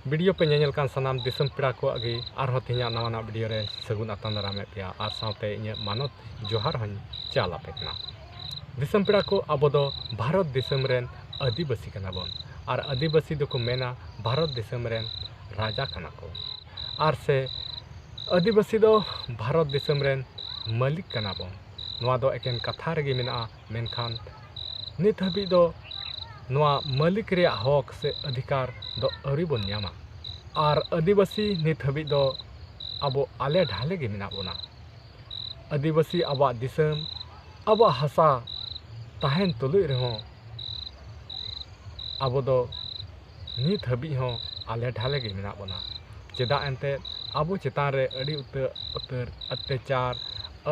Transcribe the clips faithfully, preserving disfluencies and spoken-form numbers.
Video ᱯᱮ ᱧᱮᱧᱮᱞ ᱠᱟᱱ ᱥᱟᱱᱟᱢ ᱫᱤᱥᱚᱢ ᱯᱮᱲᱟ ᱠᱚᱣᱟᱜ ᱜᱮ ᱟᱨᱦᱚᱸ ᱛᱮᱦᱮᱧᱟᱜ ᱱᱟᱣᱟᱱᱟᱜ ᱵᱷᱤᱰᱤᱭᱳ ᱨᱮ ᱥᱟᱹᱜᱩᱱ ᱟᱛᱟᱝ ᱫᱟᱨᱟᱢᱮᱫ ᱯᱮᱭᱟ ᱟᱨ ᱥᱟᱶᱛᱮ ᱤᱧᱟᱹᱜ ᱢᱟᱱᱚᱛ ᱡᱚᱦᱟᱨ ᱦᱚᱸᱧ ᱪᱟᱞ ᱟᱯᱮ ᱠᱟᱱᱟ᱾ ᱫᱤᱥᱚᱢ ᱯᱮᱲᱟ ᱠᱚ, ᱟᱵᱚ ᱫᱚ ᱵᱷᱟᱨᱚᱛ ᱫᱤᱥᱚᱢ ᱨᱮᱱ ᱟᱹᱫᱤᱵᱟᱹᱥᱤ ᱠᱟᱱᱟ ᱵᱚᱱ ᱟᱨ ᱟᱹᱫᱤᱵᱟᱹᱥᱤ ᱫᱚᱠᱚ ᱢᱮᱱᱟ ᱵᱷᱟᱨᱚᱛ ᱫᱤᱥᱚᱢ ᱨᱮᱱ ᱨᱟᱡᱟ ᱠᱟᱱᱟ ᱠᱚ᱾ ᱟᱨ ᱥᱮ ᱟᱹᱫᱤᱵᱟᱹᱥᱤ ᱫᱚ ᱵᱷᱟᱨᱚᱛ ᱫᱤᱥᱚᱢ ᱨᱮᱱ ᱢᱟᱹᱞᱤᱠ ᱠᱟᱱᱟ ᱵᱚᱱ᱾ ᱱᱚᱣᱟ ᱫᱚ ᱮᱠᱮᱱ ᱠᱟᱛᱷᱟ ᱨᱮᱜᱮ ᱢᱮᱱᱟᱜᱼᱟ, ᱢᱮᱱᱠᱷᱟᱱ ᱱᱤᱛ ᱦᱟᱹᱵᱤᱡ ᱫᱚ ᱱᱚᱣᱟ ᱢᱟᱹᱞᱤᱠ ᱨᱮᱭᱟᱜ ᱦᱚᱠ ᱥᱮ ᱚᱫᱷᱤᱠᱟᱨ ᱫᱚ ᱟᱹᱣᱨᱤ ᱵᱚᱱ ᱧᱟᱢᱟ᱾ ᱟᱨ ᱟᱹᱫᱤᱵᱟᱹᱥᱤ ᱱᱤᱛ ᱦᱟᱹᱵᱤᱡ ᱫᱚ ᱟᱵᱚ ᱟᱞᱮ ᱰᱷᱟᱞᱮ ᱜᱮ ᱢᱮᱱᱟᱜ ᱵᱚᱱᱟ᱾ ᱟᱹᱫᱤᱵᱟᱹᱥᱤ ᱟᱵᱚᱣᱟᱜ ᱫᱤᱥᱚᱢ, ᱟᱵᱚᱣᱟᱜ ᱦᱟᱥᱟ ᱛᱟᱦᱮᱱ ᱛᱩᱞᱩᱡ ᱨᱮᱦᱚᱸ ᱟᱵᱚ ᱫᱚ ᱱᱤᱛ ᱦᱟᱹᱵᱤᱡ ᱦᱚᱸ ᱟᱞᱮ ᱰᱷᱟᱞᱮ ᱜᱮ ᱢᱮᱱᱟᱜ ᱵᱚᱱᱟ᱾ ᱪᱮᱫᱟᱜ ᱮᱱᱛᱮᱫ ᱟᱵᱚ ᱪᱮᱛᱟᱱ ᱨᱮ ᱟᱹᱰᱤ ᱩᱛᱟᱹᱨ, ᱩᱛᱟᱹᱨ ᱚᱛᱛᱟᱪᱟᱨ,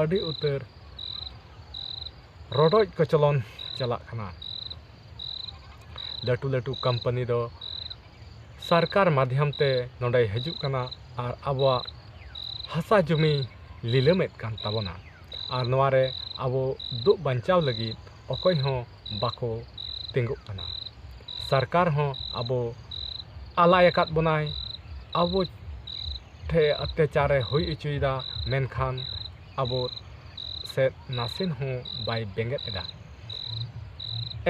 ᱟᱹᱰᱤ ᱩᱛᱟᱹᱨ ᱨᱚᱰᱚᱡ ᱠᱚᱪᱞᱚᱱ ᱪᱟᱞᱟᱜ ᱠᱟᱱᱟ᱾ ᱞᱟᱹᱴᱩ ᱞᱟᱹᱴᱩ ᱠᱳᱢᱯᱟᱱᱤ ᱫᱚ ᱥᱚᱨᱠᱟᱨ ᱢᱟᱫᱽᱫᱷᱚᱢ ᱛᱮ ᱱᱚᱰᱮᱭ ᱦᱤᱡᱩᱜ ᱠᱟᱱᱟ ᱟᱨ ᱟᱵᱚᱣᱟᱜ ᱦᱟᱥᱟ ᱡᱩᱢᱤ ᱞᱤᱞᱟᱹᱢᱮᱫ ᱠᱟᱱ ᱛᱟᱵᱚᱱᱟ᱾ ᱟᱨ ᱱᱚᱣᱟ ᱨᱮ ᱟᱵᱚ ᱫᱩᱜ ᱵᱟᱧᱪᱟᱣ ᱞᱟᱹᱜᱤᱫ ᱚᱠᱚᱭ ᱦᱚᱸ ᱵᱟᱠᱚ ᱛᱤᱸᱜᱩᱜ ᱠᱟᱱᱟ᱾ ᱥᱚᱨᱠᱟᱨ ᱦᱚᱸ ᱟᱵᱚ ᱟᱞᱟᱭ ᱟᱠᱟᱫ ᱵᱚᱱᱟᱭ, ᱟᱵᱚ ᱴᱷᱮᱱ ᱚᱛᱛᱟᱪᱟᱨᱮ ᱦᱩᱭ ᱦᱚᱪᱚᱭᱮᱫᱟ, ᱢᱮᱱᱠᱷᱟᱱ ᱟᱵᱚ ᱥᱮᱫ ᱱᱟᱥᱮᱱ ᱦᱚᱸ ᱵᱟᱭ ᱵᱮᱸᱜᱮᱫ ᱮᱫᱟ᱾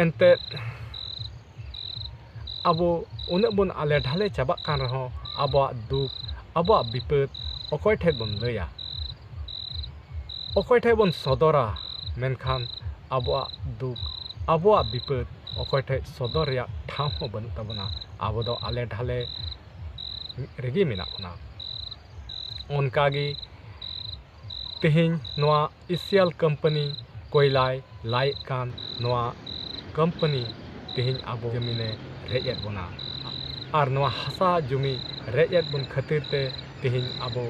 ᱮᱱᱛᱮᱫ ᱟᱵᱚ ᱩᱱᱟᱹᱜ ᱵᱚᱱ ᱟᱞᱮ ᱰᱷᱟᱞᱮ ᱪᱟᱵᱟᱜ ᱠᱟᱱ ᱨᱮᱦᱚᱸ ᱟᱵᱚᱣᱟᱜ ᱫᱩᱠ, ᱟᱵᱚᱣᱟᱜ ᱵᱤᱯᱚᱫ ᱚᱠᱚᱭ ᱴᱷᱮᱱ ᱵᱚᱱ ᱞᱟᱹᱭᱟ, ᱚᱠᱚᱭ ᱴᱷᱮᱱ ᱵᱚᱱ ᱥᱚᱫᱚᱨᱟ? ᱢᱮᱱᱠᱷᱟᱱ ᱟᱵᱚᱣᱟᱜ ᱫᱩᱠ, ᱟᱵᱚᱣᱟᱜ ᱵᱤᱯᱚᱫ ᱚᱠᱚᱭ ᱴᱷᱮᱱ ᱥᱚᱫᱚᱨ ᱨᱮᱭᱟᱜ ᱴᱷᱟᱶ ᱦᱚᱸ ᱵᱟᱹᱱᱩᱜ ᱛᱟᱵᱚᱱᱟ᱾ ᱟᱵᱚ ᱫᱚ ᱟᱞᱮ ᱰᱷᱟᱞᱮ ᱨᱮᱜᱮ ᱢᱮᱱᱟᱜ ᱵᱚᱱᱟ᱾ ᱚᱱᱠᱟᱜᱮ ᱛᱮᱦᱮᱧ ᱱᱚᱣᱟ ᱤᱥᱤᱭᱟᱞ ᱠᱳᱢᱯᱟᱱᱤ ᱠᱚᱭᱞᱟᱭ ᱞᱟᱭᱮᱫ ᱠᱟᱱ, ᱱᱚᱣᱟ ᱠᱳᱢᱯᱟᱱᱤ ᱛᱮᱦᱮᱧ ᱟᱵᱚ ᱡᱚᱢᱤᱱᱮ ᱨᱮᱡ ᱮᱫ ᱵᱚᱱᱟ᱾ ᱟᱨ ᱱᱚᱣᱟ ᱦᱟᱥᱟ ᱡᱚᱢᱤ ᱨᱮᱡ ᱮᱫ ᱵᱚᱱ ᱠᱷᱟᱹᱛᱤᱨ ᱛᱮ ᱛᱮᱦᱮᱧ ᱟᱵᱚ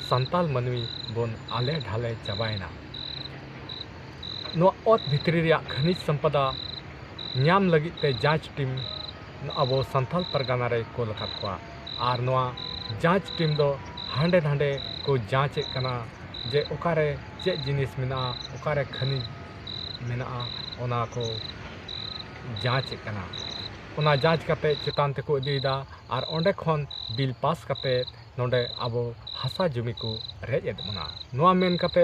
ᱥᱟᱱᱛᱟᱞ ᱢᱟᱹᱱᱢᱤ ᱵᱚᱱ ᱟᱞᱮ ᱰᱷᱟᱞᱮ ᱪᱟᱵᱟᱭᱮᱱᱟ᱾ ᱱᱚᱣᱟ ᱚᱛ ᱵᱷᱤᱛᱨᱤ ᱨᱮᱭᱟᱜ ᱠᱷᱟᱱᱤᱡᱽ ᱥᱚᱢᱯᱚᱫᱟ ᱧᱟᱢ ᱞᱟᱹᱜᱤᱫ ᱛᱮ ᱡᱟᱸᱪ ᱴᱤᱢ ᱟᱵᱚ ᱥᱟᱱᱛᱟᱞ ᱯᱟᱨᱜᱟᱱᱟ ᱨᱮᱭ ᱠᱳᱞ ᱟᱠᱟᱫ ᱠᱚᱣᱟ᱾ ᱟᱨ ᱱᱚᱣᱟ ᱡᱟᱸᱪ ᱴᱤᱢ ᱫᱚ ᱦᱟᱸᱰᱮ ᱱᱟᱸᱰᱮ ᱠᱚ ᱡᱟᱸᱪᱮᱫ ᱠᱟᱱᱟ ᱡᱮ ᱚᱠᱟᱨᱮ ᱪᱮᱫ ᱡᱤᱱᱤᱥ ᱢᱮᱱᱟᱜᱼᱟ, ᱚᱠᱟᱨᱮ ᱠᱷᱟᱹᱱᱤᱡᱽ ᱢᱮᱱᱟᱜᱼᱟ, ᱚᱱᱟ ᱠᱚ ᱡᱟᱸᱪᱮᱫ ᱠᱟᱱᱟ᱾ ᱚᱱᱟ ᱡᱟᱸᱪ ᱠᱟᱛᱮ ᱪᱮᱛᱟᱱ ᱛᱮᱠᱚ ᱤᱫᱤᱭᱮᱫᱟ ᱟᱨ ᱚᱸᱰᱮ ᱠᱷᱚᱱ ᱵᱤᱞ ᱯᱟᱥ ᱠᱟᱛᱮ ᱱᱚᱰᱮ ᱟᱵᱚ ᱦᱟᱥᱟ ᱡᱩᱢᱤ ᱠᱚ ᱨᱮᱡ ᱮᱫ ᱵᱚᱱᱟ᱾ ᱱᱚᱣᱟ ᱢᱮᱱ ᱠᱟᱛᱮ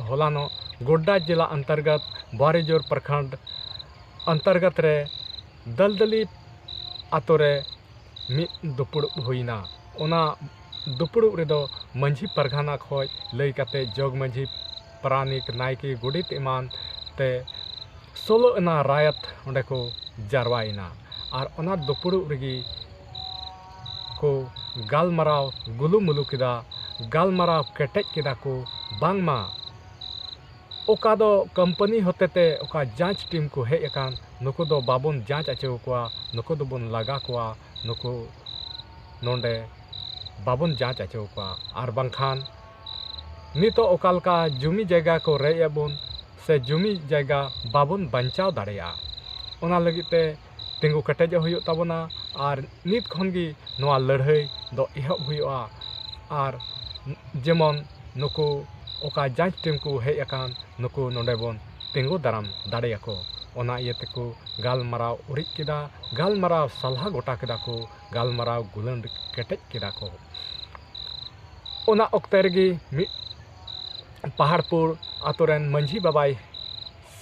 ᱦᱚᱞᱟᱱᱚᱜ ᱜᱳᱰᱰᱟ ᱡᱮᱞᱟ ᱚᱱᱛᱚᱨᱜᱚᱛ ᱵᱟᱨᱤᱡᱳᱨ ᱯᱨᱚᱠᱷᱚᱸᱰ ᱚᱱᱛᱚᱨᱜᱚᱛ ᱨᱮ ᱫᱟᱞᱫᱟᱞᱤ ᱟᱛᱳ ᱨᱮ ᱢᱤᱫ ᱫᱩᱯᱲᱩᱵ ᱦᱩᱭᱱᱟ᱾ ᱚᱱᱟ ᱫᱩᱯᱲᱩᱵ ᱨᱮᱫᱚ ᱢᱟᱹᱡᱷᱤ ᱯᱟᱨᱜᱟᱱᱟ ᱠᱷᱚᱱ ᱞᱟᱹᱭ ᱠᱟᱛᱮ ᱡᱚᱜᱽ ᱢᱟᱹᱡᱷᱤ, ᱯᱟᱨᱟᱱᱤᱠ, ᱱᱟᱭᱠᱮ, ᱜᱚᱰᱮᱛ ᱮᱢᱟᱱ ᱛᱮ ᱥᱳᱞᱳ ᱟᱱᱟ ᱨᱟᱭᱚᱛ ᱚᱸᱰᱮ ᱠᱚ ᱡᱟᱨᱣᱟᱭᱮᱱᱟ᱾ ᱟᱨ ᱚᱱᱟ ᱫᱩᱯᱲᱩᱵ ᱨᱮᱜᱮ ᱠᱚ ᱜᱟᱞᱢᱟᱨᱟᱣ ᱜᱩᱞᱩᱢᱩᱞᱩ ᱠᱮᱫᱟ, ᱜᱟᱞᱢᱟᱨᱟᱣ ᱠᱮᱴᱮᱡ ᱠᱮᱫᱟ ᱠᱚ ᱵᱟᱝᱢᱟ ᱚᱠᱟ ᱫᱚ ᱠᱳᱢᱯᱟᱱᱤ ᱦᱚᱛᱮᱛᱮ ᱚᱠᱟ ᱡᱟᱸᱪ ᱴᱤᱢ ᱠᱚ ᱦᱮᱡ ᱟᱠᱟᱱ, ᱱᱩᱠᱩ ᱫᱚ ᱵᱟᱵᱚᱱ ᱡᱟᱸᱪ ᱦᱚᱪᱚ ᱠᱚᱣᱟ, ᱱᱩᱠᱩ ᱫᱚᱵᱚᱱ ᱞᱟᱜᱟ ᱠᱚᱣᱟ, ᱱᱩᱠᱩ ᱱᱚᱰᱮ ᱵᱟᱵᱚᱱ ᱡᱟᱸᱪ ᱦᱚᱪᱚ ᱠᱚᱣᱟ᱾ ᱟᱨ ᱵᱟᱝᱠᱷᱟᱱ ᱱᱤᱛᱚᱜ ᱚᱠᱟ ᱞᱮᱠᱟ ᱡᱩᱢᱤ ᱡᱟᱭᱜᱟ ᱠᱚ ᱨᱮᱡ ᱮᱫ ᱵᱚᱱ ᱥᱮ ᱡᱩᱢᱤ ᱡᱟᱭᱜᱟ ᱵᱟᱵᱚᱱ ᱵᱟᱧᱪᱟᱣ ᱫᱟᱲᱮᱭᱟᱜᱼᱟ, ᱚᱱᱟ ᱞᱟᱹᱜᱤᱫ ᱛᱮ ᱛᱤᱸᱜᱩ ᱠᱮᱴᱮᱡᱚᱜ ᱦᱩᱭᱩᱜ ᱛᱟᱵᱚᱱᱟ᱾ ᱟᱨ ᱱᱤᱛ ᱠᱷᱚᱱ ᱜᱮ ᱱᱚᱣᱟ ᱞᱟᱹᱲᱦᱟᱹᱭ ᱫᱚ ᱮᱦᱚᱵ ᱦᱩᱭᱩᱜᱼᱟ᱾ ᱟᱨ ᱡᱮᱢᱚᱱ ᱱᱩᱠᱩ ᱚᱠᱟ ᱡᱟᱸᱪ ᱴᱤᱢ ᱠᱚ ᱦᱮᱡ ᱟᱠᱟᱱ, ᱱᱩᱠᱩ ᱱᱚᱰᱮ ᱵᱚᱱ ᱛᱤᱸᱜᱩ ᱫᱟᱨᱟᱢ ᱫᱟᱲᱮᱭᱟᱠᱚ᱾ ᱚᱱᱟ ᱤᱭᱟᱹ ᱛᱮᱠᱚ ᱜᱟᱞᱢᱟᱨᱟᱣ ᱩᱨᱤᱡ ᱠᱮᱫᱟ, ᱜᱟᱞᱢᱟᱨᱟᱣ ᱥᱟᱞᱦᱟ ᱜᱚᱴᱟ ᱠᱮᱫᱟ ᱠᱚ, ᱜᱟᱞᱢᱟᱨᱟᱣ ᱜᱩᱞᱟᱹᱱ ᱠᱮᱴᱮᱡ ᱠᱮᱫᱟ ᱠᱚ᱾ ᱚᱱᱟ ᱚᱠᱛᱮ ᱨᱮᱜᱮ ᱢᱤᱫ ᱯᱟᱦᱟᱲᱯᱩᱨ ᱟᱛᱳ ᱨᱮᱱ ᱢᱟᱹᱡᱷᱤ ᱵᱟᱵᱟᱭ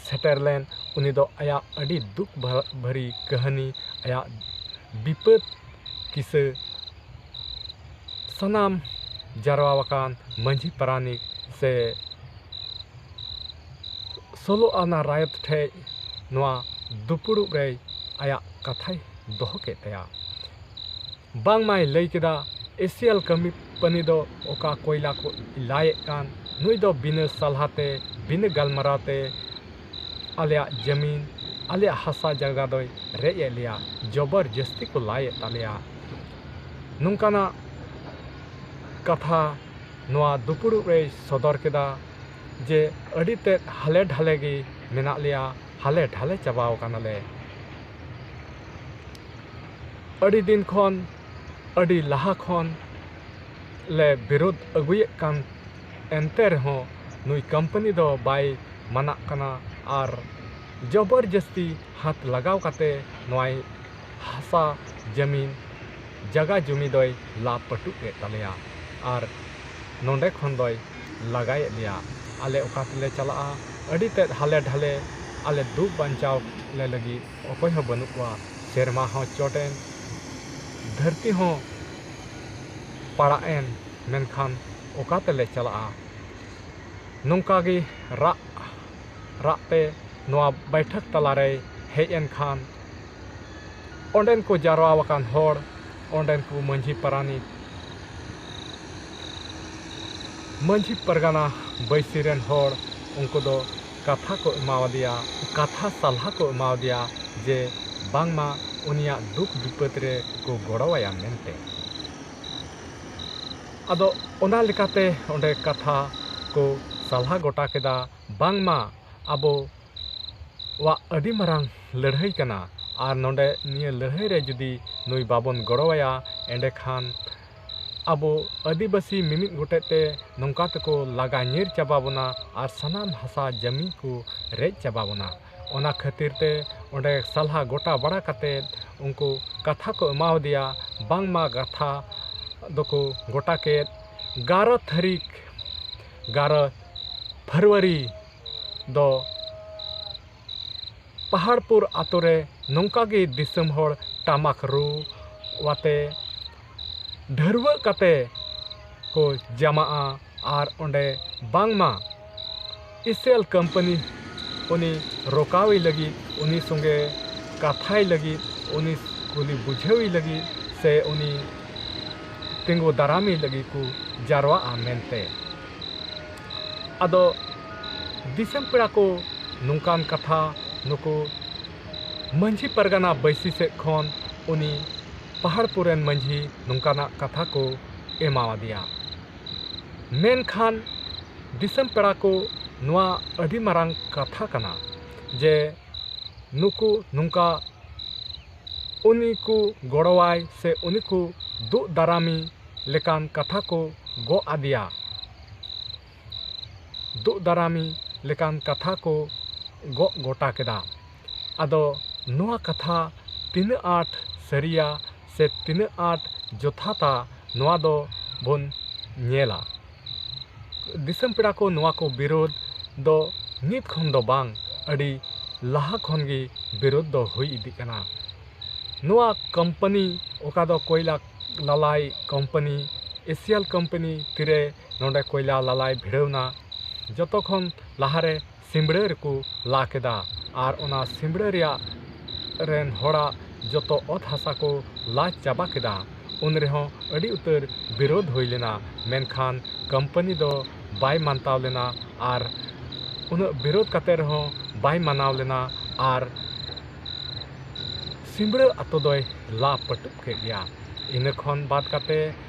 ᱥᱮᱴᱮᱨ ᱞᱮᱱ᱾ ᱩᱱᱤ ᱫᱚ ᱟᱭᱟᱜ ᱟᱹᱰᱤ ᱫᱩᱠ ᱵᱷᱟ-, ᱵᱷᱟᱹᱨᱤ ᱠᱟᱹᱦᱱᱤ, ᱟᱭᱟᱜ ᱵᱤᱯᱟᱹᱫ ᱠᱤᱥᱟᱹ ᱥᱟᱱᱟᱢ ᱡᱟᱨᱣᱟ ᱟᱠᱟᱱ ᱢᱟᱹᱡᱷᱤ ᱯᱟᱨᱟᱱᱤᱠ ᱥᱮ ᱥᱳᱞᱳ ᱟᱱᱟ ᱨᱟᱭᱚᱛ ᱴᱷᱮᱡ ᱱᱚᱣᱟ ᱫᱩᱯᱲᱩᱵ ᱨᱮ ᱟᱭᱟᱜ ᱠᱟᱛᱷᱟᱭ ᱫᱚᱦᱚ ᱠᱮᱫ ᱛᱟᱭᱟ᱾ ᱵᱟᱝᱢᱟᱭ ᱞᱟᱹᱭ ᱠᱮᱫᱟ, ᱮᱥᱤᱭᱟᱞ ᱠᱳᱢᱯᱟᱱᱤ ᱫᱚ ᱚᱠᱟ ᱠᱚᱭᱞᱟ ᱠᱚ ᱞᱟᱭᱮᱫ ᱠᱟᱱ, ᱱᱩᱭ ᱫᱚ ᱵᱤᱱᱟᱹ ᱥᱟᱞᱦᱟ ᱛᱮ, ᱵᱤᱱᱟᱹ ᱜᱟᱞᱢᱟᱨᱟᱣ ᱛᱮ ᱟᱞᱮᱭᱟᱜ ᱡᱟᱹᱢᱤᱱ, ᱟᱞᱮᱭᱟᱜ ᱦᱟᱥᱟ ᱡᱟᱭᱜᱟ ᱫᱚᱭ ᱨᱮᱡ ᱮᱫ ᱞᱮᱭᱟ, ᱡᱚᱵᱚᱨ ᱡᱟᱹᱥᱛᱤ ᱠᱚ ᱞᱟᱭᱮᱫ ᱛᱟᱞᱮᱭᱟ᱾ ᱱᱚᱝᱠᱟᱱᱟᱜ ᱠᱟᱛᱷᱟ ᱱᱚᱣᱟ ᱫᱩᱯᱲᱩᱵ ᱨᱮᱭ ᱥᱚᱫᱚᱨ ᱠᱮᱫᱟ ᱡᱮ ᱟᱹᱰᱤ ᱛᱮᱫ ᱦᱟᱞᱮ ᱰᱷᱟᱞᱮ ᱜᱮ ᱢᱮᱱᱟᱜ ᱞᱮᱭᱟ, ᱦᱟᱞᱮ ᱰᱷᱟᱞᱮ ᱪᱟᱵᱟᱣ ᱠᱟᱱᱟᱞᱮ᱾ ᱟᱹᱰᱤ ᱫᱤᱱ ᱠᱷᱚᱱ, ᱟᱹᱰᱤ ᱞᱟᱦᱟ ᱠᱷᱚᱱ ᱞᱮ ᱵᱤᱨᱳᱫᱷ ᱟᱹᱜᱩᱭᱮᱫ ᱠᱟᱱ, ᱮᱱᱛᱮ ᱨᱮᱦᱚᱸ ᱱᱩᱭ ᱠᱳᱢᱯᱟᱱᱤ ᱫᱚ ᱵᱟᱭ ᱢᱟᱱᱟᱜ ᱠᱟᱱᱟ ᱟᱨ ᱡᱚᱵᱚᱨ ᱡᱟᱹᱥᱛᱤ ᱦᱟᱛ ᱞᱟᱜᱟᱣ ᱠᱟᱛᱮ ᱱᱚᱣᱟᱭ ᱦᱟᱥᱟ ᱡᱟᱹᱢᱤᱱ ᱡᱟᱜᱟ ᱡᱩᱢᱤ ᱫᱚᱭ ᱞᱟ ᱯᱟᱹᱴᱩᱜ ᱮᱫ ᱛᱟᱞᱮᱭᱟ ᱟᱨ ᱱᱚᱰᱮ ᱠᱷᱚᱱ ᱫᱚᱭ ᱞᱟᱜᱟᱭᱮᱫ ᱞᱮᱭᱟ᱾ ᱟᱞᱮ ᱚᱠᱟ ᱛᱮᱞᱮ ᱪᱟᱞᱟᱜᱼᱟ? ᱟᱹᱰᱤ ᱛᱮᱫ ᱦᱟᱞᱮ ᱰᱷᱟᱞᱮ ᱟᱞᱮ ᱫᱩᱠ ᱵᱟᱧᱪᱟᱣ ᱞᱮ ᱞᱟᱹᱜᱤᱫ ᱚᱠᱚᱭ ᱦᱚᱸ ᱵᱟᱹᱱᱩᱜ ᱠᱚᱣᱟ᱾ ᱥᱮᱨᱢᱟ ᱦᱚᱸ ᱪᱚᱴ ᱮᱱ, ᱫᱷᱟᱹᱨᱛᱤ ᱦᱚᱸ ᱯᱟᱲᱟᱜ ᱮᱱ, ᱢᱮᱱᱠᱷᱟᱱ ᱚᱠᱟ ᱛᱮᱞᱮ ᱪᱟᱞᱟᱜᱼᱟ? ᱱᱚᱝᱠᱟ ᱜᱮ ᱨᱟᱜ ᱨᱟᱜ ᱛᱮ ᱱᱚᱣᱟ ᱵᱟᱹᱭᱴᱷᱟᱹᱠ ᱛᱟᱞᱟᱨᱮᱭ ᱦᱮᱡ ᱮᱱ ᱠᱷᱟᱱ, ᱚᱸᱰᱮᱱ ᱠᱚ ᱡᱟᱨᱣᱟ ᱟᱠᱟᱱ ᱦᱚᱲ, ᱚᱸᱰᱮᱱ ᱠᱚ ᱢᱟᱹᱡᱷᱤ ᱯᱟᱨᱟᱱᱤᱠ, ᱢᱟᱹᱡᱷᱤ ᱯᱟᱨᱜᱟᱱᱟ ᱵᱟᱹᱭᱥᱤ ᱨᱮᱱ ᱦᱚᱲ, ᱩᱱᱠᱩ ᱫᱚ ᱠᱟᱛᱷᱟ ᱠᱚ ᱮᱢᱟᱣᱟᱫᱮᱭᱟ, ᱠᱟᱛᱷᱟ ᱥᱟᱞᱦᱟ ᱠᱚ ᱮᱢᱟᱣᱟᱫᱮᱭᱟ ᱡᱮ ᱵᱟᱝᱢᱟ ᱩᱱᱤᱭᱟᱜ ᱫᱩᱠ ᱵᱤᱯᱚᱫ ᱨᱮ ᱠᱚ ᱜᱚᱲᱚᱣᱟᱭᱟ ᱢᱮᱱᱛᱮ᱾ ᱟᱫᱚ ᱚᱱᱟ ᱞᱮᱠᱟᱛᱮ ᱚᱸᱰᱮ ᱠᱟᱛᱷᱟ ᱠᱚ ᱥᱟᱞᱦᱟ ᱜᱚᱴᱟ ᱠᱮᱫᱟ, ᱵᱟᱝᱢᱟ ᱟᱵᱚᱣᱟᱜ ᱟᱹᱰᱤ ᱢᱟᱨᱟᱝ ᱞᱟᱹᱲᱦᱟᱹᱭ ᱠᱟᱱᱟ, ᱟᱨ ᱱᱚᱰᱮ ᱱᱤᱭᱟᱹ ᱞᱟᱹᱲᱦᱟᱹᱭ ᱨᱮ ᱡᱩᱫᱤ ᱱᱩᱭ ᱵᱟᱵᱚᱱ ᱜᱚᱲᱚᱣᱟᱭᱟ, ᱮᱸᱰᱮᱠᱷᱟᱱ ᱟᱵᱚ ᱟᱹᱫᱤᱵᱟᱹᱥᱤ ᱢᱤᱢᱤᱫ ᱜᱚᱴᱮᱡ ᱛᱮ ᱱᱚᱝᱠᱟ ᱛᱮᱠᱚ ᱞᱟᱜᱟ ᱧᱤᱨ ᱪᱟᱵᱟ ᱵᱚᱱᱟ ᱟᱨ ᱥᱟᱱᱟᱢ ᱦᱟᱥᱟ ᱡᱟᱹᱢᱤ ᱠᱚ ᱨᱮᱡ ᱪᱟᱵᱟ ᱵᱚᱱᱟ᱾ ᱚᱱᱟ ᱠᱷᱟᱹᱛᱤᱨ ᱛᱮ ᱚᱸᱰᱮ ᱥᱟᱞᱦᱟ ᱜᱚᱴᱟ ᱵᱟᱲᱟ ᱠᱟᱛᱮᱫ ᱩᱱᱠᱩ ᱠᱟᱛᱷᱟ ᱠᱚ ᱮᱢᱟᱣᱟᱫᱮᱭᱟ, ᱵᱟᱝᱢᱟ ᱠᱟᱛᱷᱟ ᱫᱚᱠᱚ ᱜᱚᱴᱟ ᱠᱮᱫ᱾ ᱜᱟᱨᱚ ᱛᱟᱹᱨᱤᱠᱷ, ᱜᱟᱨᱚ ᱯᱷᱮᱵᱽᱨᱩᱣᱟᱨᱤ ᱫᱚ ᱯᱟᱦᱟᱲᱯᱩᱨ ᱟᱛᱳ ᱨᱮ ᱱᱚᱝᱠᱟ ᱜᱮ ᱫᱤᱥᱚᱢ ᱦᱚᱲ ᱴᱟᱢᱟᱠ ᱨᱩ ᱟᱛᱮ ᱰᱷᱟᱹᱨᱣᱟᱹᱜ ᱠᱟᱛᱮ ᱠᱚ ᱡᱟᱢᱟᱜᱼᱟ ᱟᱨ ᱚᱸᱰᱮ ᱵᱟᱝᱢᱟ ᱤᱥᱮᱞ ᱠᱳᱢᱯᱟᱱᱤ ᱩᱱᱤ ᱨᱚᱠᱟᱣᱤ ᱞᱟᱹᱜᱤᱫ, ᱩᱱᱤ ᱥᱚᱸᱜᱮ ᱠᱟᱛᱷᱟᱭ ᱞᱟᱹᱜᱤᱫ, ᱩᱱᱤ ᱠᱩᱞᱤ ᱵᱩᱡᱷᱟᱹᱣᱤ ᱞᱟᱹᱜᱤᱫ ᱥᱮ ᱩᱱᱤ ᱛᱤᱸᱜᱩ ᱫᱟᱨᱟᱢᱤ ᱞᱟᱹᱜᱤᱫ ᱠᱚ ᱡᱟᱨᱣᱟᱜᱼᱟ ᱢᱮᱱᱛᱮ᱾ ᱟᱫᱚ ᱫᱤᱥᱚᱢ ᱯᱮᱲᱟ ᱠᱚ ᱱᱚᱝᱠᱟᱱ ᱠᱟᱛᱷᱟ ᱱᱩᱠᱩ ᱢᱟᱹᱡᱷᱤ ᱯᱟᱨᱜᱟᱱᱟ ᱵᱟᱹᱭᱥᱤ ᱥᱮᱫ ᱠᱷᱚᱱ ᱩᱱᱤ ᱯᱟᱦᱟᱲᱯᱩᱨ ᱨᱮᱱ ᱢᱟᱹᱡᱷᱤ ᱱᱚᱝᱠᱟᱱᱟᱜ ᱠᱟᱛᱷᱟ ᱠᱚ ᱮᱢᱟᱣᱟᱫᱮᱭᱟ᱾ ᱢᱮᱱᱠᱷᱟᱱ ᱫᱤᱥᱚᱢ ᱯᱮᱲᱟ ᱠᱚ ᱱᱚᱣᱟ ᱟᱹᱰᱤ ᱢᱟᱨᱟᱝ ᱠᱟᱛᱷᱟ ᱠᱟᱱᱟ ᱡᱮ ᱱᱩᱠᱩ ᱱᱚᱝᱠᱟ ᱩᱱᱤ ᱠᱚ ᱜᱚᱲᱚᱣᱟᱭ ᱥᱮ ᱩᱱᱤ ᱠᱚ ᱫᱩᱜ ᱫᱟᱨᱟᱢᱤ ᱞᱮᱠᱟᱱ ᱠᱟᱛᱷᱟ ᱠᱚ ᱜᱚᱜ ᱟᱫᱮᱭᱟ᱾ ᱫᱩᱜ ᱫᱟᱨᱟᱢᱤ ᱞᱮᱠᱟᱱ ᱠᱟᱛᱷᱟ ᱠᱚ ᱜᱚᱜ ᱜᱚᱴᱟ ᱠᱮᱫᱟ᱾ ᱟᱫᱚ ᱱᱚᱣᱟ ᱠᱟᱛᱷᱟ ᱛᱤᱱᱟᱹᱜ ᱟᱸᱴ ᱥᱟᱹᱨᱤᱭᱟ ᱥᱮ ᱛᱤᱱᱟᱹᱜ ᱟᱸᱴ ᱡᱚᱛᱷᱟᱛᱟ, ᱱᱚᱣᱟ ᱫᱚ ᱵᱚᱱ ᱧᱮᱞᱟ᱾ ᱫᱤᱥᱚᱢ ᱯᱮᱲᱟ ᱠᱚ, ᱱᱚᱣᱟ ᱠᱚ ᱵᱤᱨᱳᱫᱷ ᱫᱚ ᱱᱤᱛ ᱠᱷᱚᱱ ᱫᱚ ᱵᱟᱝ, ᱟᱹᱰᱤ ᱞᱟᱦᱟ ᱠᱷᱚᱱ ᱜᱮ ᱵᱤᱨᱳᱫᱷ ᱫᱚ ᱦᱩᱭ ᱤᱫᱤᱜ ᱠᱟᱱᱟ᱾ ᱱᱚᱣᱟ ᱠᱳᱢᱯᱟᱱᱤ, ᱚᱠᱟ ᱫᱚ ᱠᱚᱭᱞᱟ ᱞᱟᱞᱟᱭ ᱠᱳᱢᱯᱟᱱᱤ, ᱮᱥᱤᱭᱟᱞ ᱠᱳᱢᱯᱟᱱᱤ, ᱛᱤᱨᱮ ᱱᱚᱰᱮ ᱠᱚᱭᱞᱟ ᱞᱟᱞᱟᱭ ᱵᱷᱤᱲᱟᱹᱣ ᱮᱱᱟ, ᱡᱚᱛᱚ ᱠᱷᱚᱱ ᱞᱟᱦᱟᱨᱮ ᱥᱤᱢᱲᱟᱹ ᱨᱮᱠᱚ ᱞᱟ ᱠᱮᱫᱟ᱾ ᱟᱨ ᱚᱱᱟ ᱥᱤᱢᱲᱟᱹ ᱨᱮᱭᱟᱜ ᱨᱮᱱ ᱦᱚᱲᱟᱜ ᱡᱚᱛᱚ ᱚᱛ ᱦᱟᱥᱟ ᱠᱚ ᱞᱟ ᱪᱟᱵᱟ ᱠᱮᱫᱟ᱾ ᱩᱱ ᱨᱮᱦᱚᱸ ᱟᱹᱰᱤ ᱩᱛᱟᱹᱨ ᱵᱤᱨᱳᱫᱷ ᱦᱩᱭ ᱞᱮᱱᱟ, ᱢᱮᱱᱠᱷᱟᱱ ᱠᱳᱢᱯᱟᱱᱤ ᱫᱚ ᱵᱟᱭ ᱢᱟᱱᱛᱟᱣ ᱞᱮᱱᱟ᱾ ᱟᱨ ᱩᱱᱟᱹᱜ ᱵᱤᱨᱳᱫᱷ ᱠᱟᱛᱮ ᱨᱮᱦᱚᱸ ᱵᱟᱭ ᱢᱟᱱᱟᱣ ᱞᱮᱱᱟ᱾ ᱟᱨ ᱥᱤᱢᱲᱟᱹ ᱟᱛᱳ ᱫᱚᱭ ᱞᱟ ᱯᱟᱹᱴᱩᱵ ᱠᱮᱫ ᱜᱮᱭᱟ᱾ ᱤᱱᱟᱹ ᱠᱷᱚᱱ ᱵᱟᱫ ᱠᱟᱛᱮ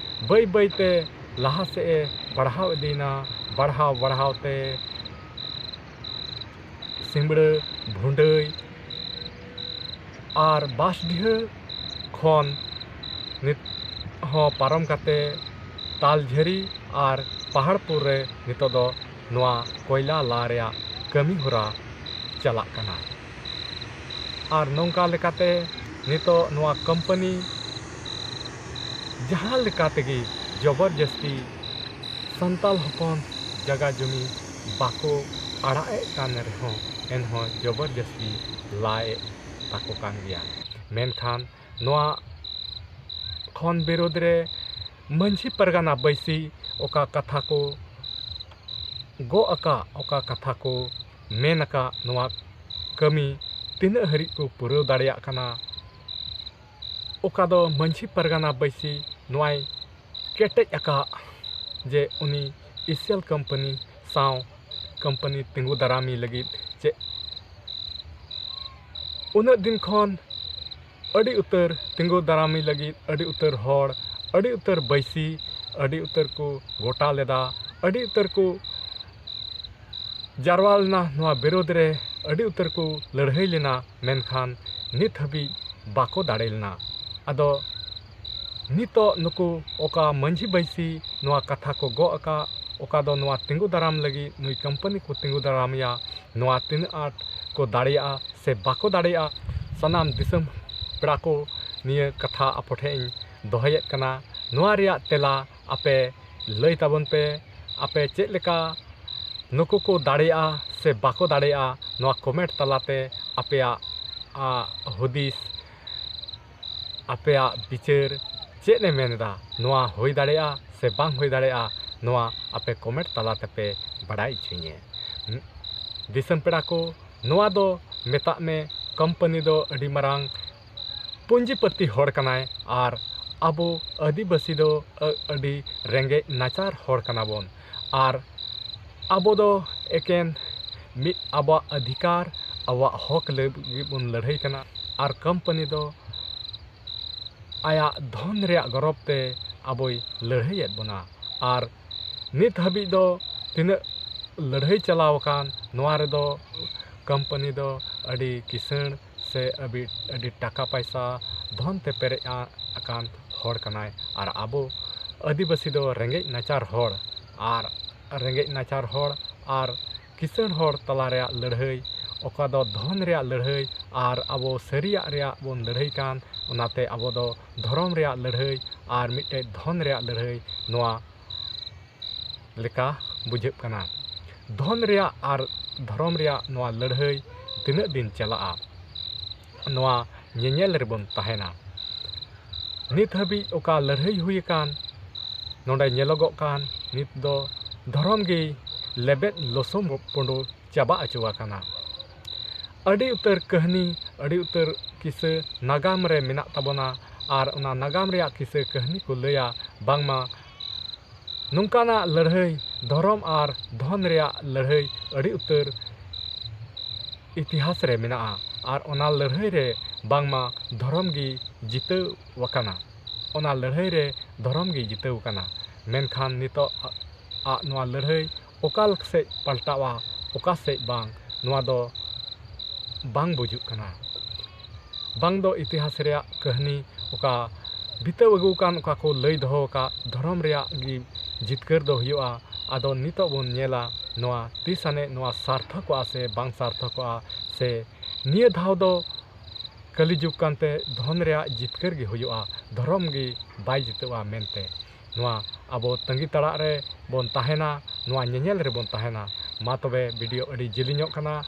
ᱵᱟᱹᱭ ᱵᱟᱹᱭ ᱛᱮ ᱞᱟᱦᱟ ᱥᱮᱫ ᱮ ᱵᱟᱲᱦᱟᱣ ᱤᱫᱤᱭᱮᱱᱟ᱾ ᱵᱟᱲᱦᱟᱣ ᱵᱟᱲᱦᱟᱣ ᱛᱮ ᱥᱤᱢᱲᱟᱹ, ᱵᱷᱩᱸᱰᱟᱹᱭ ᱟᱨ ᱵᱟᱸᱥᱰᱤᱦᱟᱹ ᱠᱷᱚᱱ ᱱᱤᱛ ᱦᱚᱸ ᱯᱟᱨᱚᱢ ᱠᱟᱛᱮ ᱛᱟᱞᱡᱷᱟᱹᱨᱤ ᱟᱨ ᱯᱟᱦᱟᱲᱯᱩᱨ ᱨᱮ ᱱᱤᱛᱚᱜ ᱫᱚ ᱱᱚᱣᱟ ᱠᱚᱭᱞᱟ ᱞᱟ ᱨᱮᱭᱟᱜ ᱠᱟᱹᱢᱤ ᱦᱚᱨᱟ ᱪᱟᱞᱟᱜ ᱠᱟᱱᱟ᱾ ᱟᱨ ᱱᱚᱝᱠᱟ ᱞᱮᱠᱟᱛᱮ ᱱᱤᱛᱚᱜ ᱱᱚᱣᱟ ᱠᱳᱢᱯᱟᱱᱤ ᱡᱟᱦᱟᱸ ᱞᱮᱠᱟ ᱛᱮᱜᱮ ᱡᱚᱵᱚᱨ ᱡᱟᱹᱥᱛᱤ ᱥᱟᱱᱛᱟᱞ ᱦᱚᱯᱚᱱ ᱡᱟᱜᱟ ᱡᱚᱢᱤ ᱵᱟᱠᱚ ᱟᱲᱟᱜ ᱮᱫ ᱠᱟᱱ ᱨᱮᱦᱚᱸ, ᱮᱱᱦᱚᱸ ᱡᱚᱵᱚᱨ ᱡᱟᱹᱥᱛᱤ ᱞᱟᱭᱮᱫ ᱛᱟᱠᱚ ᱠᱟᱱ ᱜᱮᱭᱟ᱾ ᱢᱮᱱᱠᱷᱟᱱ ᱱᱚᱣᱟ ᱠᱷᱚᱱ ᱵᱤᱨᱳᱫᱷ ᱨᱮ ᱢᱟᱹᱡᱷᱤ ᱯᱟᱨᱜᱟᱱᱟ ᱵᱟᱹᱭᱥᱤ ᱚᱠᱟ ᱠᱟᱛᱷᱟ ᱠᱚ ᱜᱚᱜ ᱟᱠᱟᱫ, ᱚᱠᱟ ᱠᱟᱛᱷᱟ ᱠᱚ ᱢᱮᱱ ᱟᱠᱟᱫ, ᱱᱚᱣᱟ ᱠᱟᱹᱢᱤ ᱛᱤᱱᱟᱹᱜ ᱦᱟᱹᱨᱤᱡ ᱠᱚ ᱯᱩᱨᱟᱹᱣ ᱫᱟᱲᱮᱭᱟᱜ ᱠᱟᱱᱟ, ᱚᱠᱟ ᱫᱚ ᱢᱟᱹᱡᱷᱤ ᱯᱟᱨᱜᱟᱱᱟ ᱵᱟᱹᱭᱥᱤ ᱱᱚᱣᱟᱭ ᱠᱮᱴᱮᱡ ᱟᱠᱟᱫ ᱡᱮ ᱩᱱᱤ ᱮᱥᱤᱭᱟᱞ ᱠᱳᱢᱯᱟᱱᱤ ᱥᱟᱶ ᱠᱳᱢᱯᱟᱱᱤ ᱛᱤᱸᱜᱩ ᱫᱟᱨᱟᱢᱤ ᱞᱟᱹᱜᱤᱫ ᱪᱮᱫ ᱩᱱᱟᱹᱜ ᱫᱤᱱ ᱠᱷᱚᱱ ᱟᱹᱰᱤ ᱩᱛᱟᱹᱨ ᱛᱤᱸᱜᱩ ᱫᱟᱨᱟᱢᱤ ᱞᱟᱹᱜᱤᱫ ᱟᱹᱰᱤ ᱩᱛᱟᱹᱨ ᱦᱚᱲ, ᱟᱹᱰᱤ ᱩᱛᱟᱹᱨ ᱵᱟᱹᱭᱥᱤ, ᱟᱹᱰᱤ ᱩᱛᱟᱹᱨ ᱠᱚ ᱜᱚᱴᱟ ᱞᱮᱫᱟ, ᱟᱹᱰᱤ ᱩᱛᱟᱹᱨ ᱠᱚ ᱡᱟᱨᱣᱟ ᱞᱮᱱᱟ ᱱᱚᱣᱟ ᱵᱤᱨᱳᱫᱷ ᱨᱮ, ᱟᱹᱰᱤ ᱩᱛᱟᱹᱨ ᱠᱚ ᱞᱟᱹᱲᱦᱟᱹᱭ ᱞᱮᱱᱟ, ᱢᱮᱱᱠᱷᱟᱱ ᱱᱤᱛ ᱦᱟᱹᱵᱤᱡ ᱵᱟᱠᱚ ᱫᱟᱲᱮ ᱞᱮᱱᱟ᱾ ᱟᱫᱚ ᱱᱤᱛᱚᱜ ᱱᱩᱠᱩ ᱚᱠᱟ ᱢᱟᱹᱡᱷᱤ ᱵᱟᱹᱭᱥᱤ ᱱᱚᱣᱟ ᱠᱟᱛᱷᱟ ᱠᱚ ᱜᱚᱜ ᱟᱠᱟᱫ, ᱚᱠᱟ ᱫᱚ ᱱᱚᱣᱟ ᱛᱤᱸᱜᱩ ᱫᱟᱨᱟᱢ ᱞᱟᱹᱜᱤᱫ ᱱᱩᱭ ᱠᱳᱢᱯᱟᱱᱤ ᱠᱚ ᱛᱤᱸᱜᱩ ᱫᱟᱨᱟᱢᱮᱭᱟ, ᱱᱚᱣᱟ ᱛᱤᱱᱟᱹᱜ ᱟᱸᱴ ᱠᱚ ᱫᱟᱲᱮᱭᱟᱜᱼᱟ ᱥᱮ ᱵᱟᱠᱚ ᱫᱟᱲᱮᱭᱟᱜᱼᱟ, ᱥᱟᱱᱟᱢ ᱫᱤᱥᱚᱢ ᱯᱮᱲᱟ ᱠᱚ, ᱱᱤᱭᱟᱹ ᱠᱟᱛᱷᱟ ᱟᱯᱮ ᱴᱷᱮᱱ ᱤᱧ ᱫᱚᱦᱚᱭᱮᱫ ᱠᱟᱱᱟ᱾ ᱱᱚᱣᱟ ᱨᱮᱭᱟᱜ ᱛᱮᱞᱟ ᱟᱯᱮ ᱞᱟᱹᱭ ᱛᱟᱵᱚᱱ ᱯᱮ, ᱟᱯᱮ ᱪᱮᱫ ᱞᱮᱠᱟ ᱱᱩᱠᱩ ᱠᱚ ᱫᱟᱲᱮᱭᱟᱜᱼᱟ ᱥᱮ ᱵᱟᱠᱚ ᱫᱟᱲᱮᱭᱟᱜᱼᱟ, ᱱᱚᱣᱟ comment ᱛᱟᱞᱟᱛᱮ ᱟᱯᱮᱭᱟᱜ, ᱟ, ᱦᱩᱫᱤᱥ, ᱟᱯᱮᱭᱟᱜ ᱵᱤᱪᱟᱹᱨ ᱪᱮᱫ ᱮ ᱢᱮᱱ ᱮᱫᱟ, ᱱᱚᱣᱟ ᱦᱩᱭ ᱫᱟᱲᱮᱭᱟᱜᱼᱟ ᱥᱮ ᱵᱟᱝ ᱦᱩᱭ ᱫᱟᱲᱮᱭᱟᱜᱼᱟ, ᱱᱚᱣᱟ ᱟᱯᱮ comment ᱛᱟᱞᱟ ᱛᱮᱯᱮ ᱵᱟᱲᱟᱭ ᱦᱚᱪᱚᱧᱟ᱾ ᱫᱤᱥᱚᱢ ᱯᱮᱲᱟ ᱠᱚ, ᱱᱚᱣᱟ ᱫᱚ ᱢᱮᱛᱟᱜ ᱢᱮ, ᱠᱳᱢᱯᱟᱱᱤ ᱫᱚ ᱟᱹᱰᱤ ᱢᱟᱨᱟᱝ ᱯᱩᱸᱡᱤᱯᱟᱹᱛᱤ ᱦᱚᱲ ᱠᱟᱱᱟᱭ, ᱟᱨ ᱟᱵᱚ ᱟᱹᱫᱤᱵᱟᱹᱥᱤ ᱫᱚ ᱟᱹ-, ᱟᱹᱰᱤ ᱨᱮᱸᱜᱮᱡ ᱱᱟᱪᱟᱨ ᱦᱚᱲ ᱠᱟᱱᱟ ᱵᱚᱱ᱾ ᱟᱨ ᱟᱵᱚ ᱫᱚ ᱮᱠᱮᱱ ᱢᱤᱫ ᱟᱵᱚᱣᱟᱜ ᱚᱫᱷᱤᱠᱟᱨ, ᱟᱵᱚᱣᱟᱜ ᱦᱚᱠ ᱞᱟᱹᱜᱤᱫ ᱵᱚᱱ ᱞᱟᱹᱲᱦᱟᱹᱭ ᱠᱟᱱᱟ᱾ ᱟᱨ ᱠᱳᱢᱯᱟᱱᱤ ᱫᱚ ᱟᱭᱟᱜ ᱫᱷᱚᱱ ᱨᱮᱭᱟᱜ ᱜᱚᱨᱚᱵᱽ ᱛᱮ ᱟᱵᱚᱭ ᱞᱟᱹᱲᱦᱟᱹᱭᱮᱫ ᱵᱚᱱᱟ᱾ ᱟᱨ ᱱᱤᱛ ᱦᱟᱹᱵᱤᱡ ᱫᱚ ᱛᱤᱱᱟᱹᱜ ᱞᱟᱹᱲᱦᱟᱹᱭ ᱪᱟᱞᱟᱣ ᱟᱠᱟᱱ, ᱱᱚᱣᱟ ᱨᱮᱫᱚ ᱠᱳᱢᱯᱟᱱᱤ ᱫᱚ ᱟᱹᱰᱤ ᱠᱤᱥᱟᱹᱬ ᱥᱮ ᱟᱹᱰᱤ, ᱟᱹᱰᱤ ᱴᱟᱠᱟ ᱯᱟᱭᱥᱟ ᱫᱷᱚᱱ ᱛᱮ ᱯᱮᱨᱮᱡ ᱟ-, ᱟᱠᱟᱱ ᱦᱚᱲ ᱠᱟᱱᱟᱭ᱾ ᱟᱨ ᱟᱵᱚ ᱟᱹᱫᱤᱵᱟᱹᱥᱤ ᱫᱚ ᱨᱮᱸᱜᱮᱡ ᱱᱟᱪᱟᱨ ᱦᱚᱲ, ᱟᱨ ᱨᱮᱸᱜᱮᱡ ᱱᱟᱪᱟᱨ ᱦᱚᱲ ᱟᱨ ᱠᱤᱥᱟᱹᱬ ᱦᱚᱲ ᱛᱟᱞᱟ ᱨᱮᱭᱟᱜ ᱞᱟᱹᱲᱦᱟᱹᱭ, ᱚᱠᱟ ᱫᱚ ᱫᱷᱚᱱ ᱨᱮᱭᱟᱜ ᱞᱟᱹᱲᱦᱟᱹᱭ ᱟᱨ ᱟᱵᱚ ᱥᱟᱹᱨᱤᱭᱟᱜ ᱨᱮᱭᱟᱜ ᱵᱚᱱ ᱞᱟᱹᱲᱦᱟᱹᱭ ᱠᱟᱱ, ᱚᱱᱟᱛᱮ ᱟᱵᱚ ᱫᱚ ᱫᱷᱚᱨᱚᱢ ᱨᱮᱭᱟᱜ ᱞᱟᱹᱲᱦᱟᱹᱭ ᱟᱨ ᱢᱤᱫᱴᱮᱡ ᱫᱷᱚᱱ ᱨᱮᱭᱟᱜ ᱞᱟᱹᱲᱦᱟᱹᱭ, ᱱᱚᱣᱟ ᱞᱮᱠᱟ ᱵᱩᱡᱷᱟᱹᱜ ᱠᱟᱱᱟ᱾ ᱫᱷᱚᱱ ᱨᱮᱭᱟᱜ ᱟᱨ ᱫᱷᱚᱨᱚᱢ ᱨᱮᱭᱟᱜ ᱱᱚᱣᱟ ᱞᱟᱹᱲᱦᱟᱹᱭ ᱛᱤᱱᱟᱹᱜ ᱫᱤᱱ ᱪᱟᱞᱟᱜᱼᱟ, ᱱᱚᱣᱟ ᱧᱮᱧᱮᱞ ᱨᱮᱵᱚᱱ ᱛᱟᱦᱮᱱᱟ᱾ ᱱᱤᱛ ᱦᱟᱹᱵᱤᱡ ᱚᱠᱟ ᱞᱟᱹᱲᱦᱟᱹᱭ ᱦᱩᱭ ᱟᱠᱟᱱ, ᱱᱚᱰᱮ ᱧᱮᱞᱚᱜᱚᱜ ᱠᱟᱱ, ᱱᱤᱛ ᱫᱚ ᱫᱷᱚᱨᱚᱢ ᱜᱮ ᱞᱮᱵᱮᱫ ᱞᱚᱥᱚᱢ ᱯᱩᱸᱰᱩ ᱪᱟᱵᱟ ᱚᱪᱚ ᱟᱠᱟᱱᱟ᱾ ᱟᱹᱰᱤ ᱩᱛᱟᱹᱨ ᱠᱟᱹᱦᱱᱤ, ᱟᱹᱰᱤ ᱩᱛᱟᱹᱨ ᱠᱤᱥᱟᱹ ᱱᱟᱜᱟᱢ ᱨᱮ ᱢᱮᱱᱟᱜ ᱛᱟᱵᱚᱱᱟ, ᱟᱨ ᱚᱱᱟ ᱱᱟᱜᱟᱢ ᱨᱮᱭᱟᱜ ᱠᱤᱥᱟᱹ ᱠᱟᱹᱦᱱᱤ ᱠᱚ ᱞᱟᱹᱭᱟ, ᱵᱟᱝᱢᱟ ᱱᱚᱝᱠᱟᱱᱟᱜ ᱞᱟᱹᱲᱦᱟᱹᱭ, ᱫᱷᱚᱨᱚᱢ ᱟᱨ ᱫᱷᱚᱱ ᱨᱮᱭᱟᱜ ᱞᱟᱹᱲᱦᱟᱹᱭ ᱟᱹᱰᱤ ᱩᱛᱟᱹᱨ ᱤᱛᱤᱦᱟᱥ ᱨᱮ ᱢᱮᱱᱟᱜᱼᱟ, ᱟᱨ ᱚᱱᱟ ᱞᱟᱹᱲᱦᱟᱹᱭ ᱨᱮ ᱵᱟᱝᱢᱟ ᱫᱷᱚᱨᱚᱢ ᱜᱮ ᱡᱤᱛᱟᱹᱣ ᱟᱠᱟᱱᱟ᱾ ᱚᱱᱟ ᱞᱟᱹᱲᱦᱟᱹᱭ ᱨᱮ ᱫᱷᱚᱨᱚᱢ ᱜᱮ ᱡᱤᱛᱟᱹᱣ ᱟᱠᱟᱱᱟ᱾ ᱢᱮᱱᱠᱷᱟᱱ ᱱᱤᱛᱚᱜ ᱟᱜ ᱱᱚᱣᱟ ᱞᱟᱹᱲᱦᱟᱹᱭ ᱚᱠᱟ ᱥᱮᱫ ᱯᱟᱞᱴᱟᱣᱟ, ᱚᱠᱟ ᱥᱮᱫ ᱵᱟᱝ, ᱱᱚᱣᱟ ᱫᱚ ᱵᱟᱝ ᱵᱩᱡᱩᱜ ᱠᱟᱱᱟ᱾ ᱵᱟᱝ ᱫᱚ ᱤᱛᱤᱦᱟᱥ ᱨᱮᱭᱟᱜ ᱠᱟᱹᱦᱱᱤ ᱚᱠᱟ ᱵᱤᱛᱟᱹᱣ ᱟᱹᱜᱩ ᱟᱠᱟᱱ, ᱚᱠᱟ ᱠᱚ ᱞᱟᱹᱭ ᱫᱚᱦᱚ ᱟᱠᱟᱫ, ᱫᱷᱚᱨᱚᱢ ᱨᱮᱭᱟᱜ ᱜᱮ ᱡᱤᱛᱠᱟᱹᱨ ᱫᱚ ᱦᱩᱭᱩᱜᱼᱟ᱾ ᱟᱫᱚ ᱱᱤᱛᱚᱜ ᱵᱚᱱ ᱧᱮᱞᱟ, ᱱᱚᱣᱟ ᱛᱤᱥ ᱟᱱᱮᱡ ᱱᱚᱣᱟ ᱥᱟᱨᱛᱷᱚᱠᱚᱜᱼᱟ ᱥᱮ ᱵᱟᱝ ᱥᱟᱨᱛᱷᱚᱠᱚᱜᱼᱟ, ᱥᱮ ᱱᱤᱭᱟᱹ ᱫᱷᱟᱣ ᱫᱚ ᱠᱟᱹᱞᱤ ᱡᱩᱜᱽ ᱠᱟᱱᱛᱮ ᱫᱷᱚᱱ ᱨᱮᱭᱟᱜ ᱡᱤᱛᱠᱟᱹᱨ ᱜᱮ ᱦᱩᱭᱩᱜᱼᱟ, ᱫᱷᱚᱨᱚᱢ ᱜᱮ ᱵᱟᱭ ᱡᱤᱛᱟᱹᱜᱼᱟ ᱢᱮᱱᱛᱮ᱾ ᱱᱚᱣᱟ ᱟᱵᱚ ᱛᱟᱺᱜᱤ ᱛᱟᱲᱟᱜ ᱨᱮ ᱵᱚᱱ ᱛᱟᱦᱮᱱᱟ, ᱱᱚᱣᱟ ᱧᱮᱧᱮᱞ ᱨᱮᱵᱚᱱ ᱛᱟᱦᱮᱱᱟ᱾ ᱢᱟ ᱛᱚᱵᱮ video ᱟᱹᱰᱤ ᱡᱮᱞᱮᱧᱚᱜ ᱠᱟᱱᱟ᱾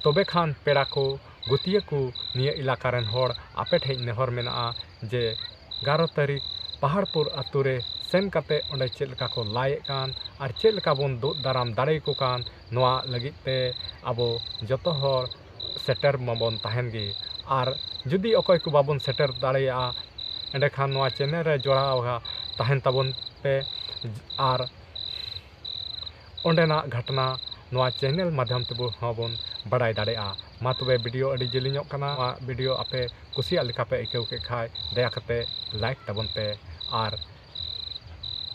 ᱛᱚᱵᱮ ᱠᱷᱟᱱ ᱯᱮᱲᱟ ᱠᱚ, ᱜᱟᱛᱮ ᱠᱚ, ᱱᱤᱭᱟᱹ ᱮᱞᱟᱠᱟ ᱨᱮᱱ ᱦᱚᱲ, ᱟᱯᱮ ᱴᱷᱮᱱ ᱱᱮᱦᱚᱨ ᱢᱮᱱᱟᱜᱼᱟ ᱡᱮ ᱮᱜᱟᱨᱚ ᱛᱟᱹᱨᱤᱠᱷ ᱯᱟᱦᱟᱲᱯᱩᱨ ᱟᱛᱳ ᱨᱮ ᱥᱮᱱ ᱠᱟᱛᱮ ᱚᱸᱰᱮ ᱪᱮᱫ ᱞᱮᱠᱟ ᱠᱚ ᱞᱟᱭᱮᱫ ᱠᱟᱱ ᱟᱨ ᱪᱮᱫ ᱞᱮᱠᱟ ᱵᱚᱱ ᱫᱩᱜ ᱫᱟᱨᱟᱢ ᱫᱟᱲᱮᱭᱟᱠᱚ ᱠᱟᱱ, ᱱᱚᱣᱟ ᱞᱟᱹᱜᱤᱫ ᱛᱮ ᱟᱵᱚ ᱡᱚᱛᱚ ᱦᱚᱲ ᱥᱮᱴᱮᱨ ᱢᱟᱵᱚᱱ ᱛᱟᱦᱮᱱ ᱜᱮ᱾ ᱟᱨ ᱡᱩᱫᱤ ᱚᱠᱚᱭ ᱠᱚ ᱵᱟᱵᱚᱱ ᱥᱮᱴᱮᱨ ᱫᱟᱲᱮᱭᱟᱜᱼᱟ, ᱮᱸᱰᱮᱠᱷᱟᱱ ᱱᱚᱣᱟ channel ᱨᱮ ᱡᱚᱲᱟᱣ ᱛᱟᱦᱮᱱ ᱛᱟᱵᱚᱱ ᱯᱮ᱾ ᱟᱨ ᱚᱸᱰᱮᱱᱟᱜ ᱜᱷᱚᱴᱚᱱᱟ ᱱᱚᱣᱟ channel ᱢᱟᱫᱽᱫᱷᱚᱢ ᱛᱮᱵᱚ ᱦᱚᱸᱵᱚᱱ ᱵᱟᱲᱟᱭ ᱫᱟᱲᱮᱭᱟᱜᱼᱟ᱾ ᱢᱟ ᱛᱚᱵᱮ video ᱟᱹᱰᱤ ᱡᱮᱞᱮᱧᱚᱜ ᱠᱟᱱᱟ᱾ ᱱᱚᱣᱟ video ᱟᱯᱮ ᱠᱩᱥᱤᱭᱟᱜ ᱞᱮᱠᱟ ᱯᱮ ᱟᱹᱭᱠᱟᱹᱣ ᱠᱮᱫ ᱠᱷᱟᱡ ᱫᱟᱭᱟ ᱠᱟᱛᱮ like ᱛᱟᱵᱚᱱ ᱯᱮ ᱟᱨ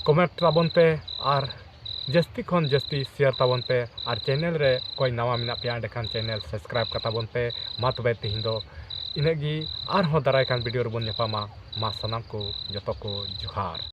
comment ᱛᱟᱵᱚᱱ ᱯᱮ ᱟᱨ ᱡᱟᱹᱥᱛᱤ ᱠᱷᱚᱱ ᱡᱟᱹᱥᱛᱤ share ᱛᱟᱵᱚᱱ ᱯᱮ᱾ ᱟᱨ channel ᱨᱮ ᱚᱠᱚᱭ ᱱᱟᱣᱟ ᱢᱮᱱᱟᱜ ᱯᱮᱭᱟ, ᱮᱸᱰᱮᱠᱷᱟᱱ channel subscribe ᱠᱟᱛᱟ ᱵᱚᱱ ᱯᱮ᱾ ᱢᱟ ᱛᱚᱵᱮ ᱛᱮᱦᱮᱧ ᱫᱚ ᱤᱱᱟᱹᱜ ᱜᱮ, ᱟᱨᱦᱚᱸ ᱫᱟᱨᱟᱭ ᱠᱟᱱ video ᱨᱮᱵᱚᱱ ᱧᱟᱯᱟᱢᱟ᱾ ᱢᱟ ᱥᱟᱱᱟᱢ ᱠᱚ ᱡᱚᱛᱚ ᱠᱚ ᱡᱚᱦᱟᱨ᱾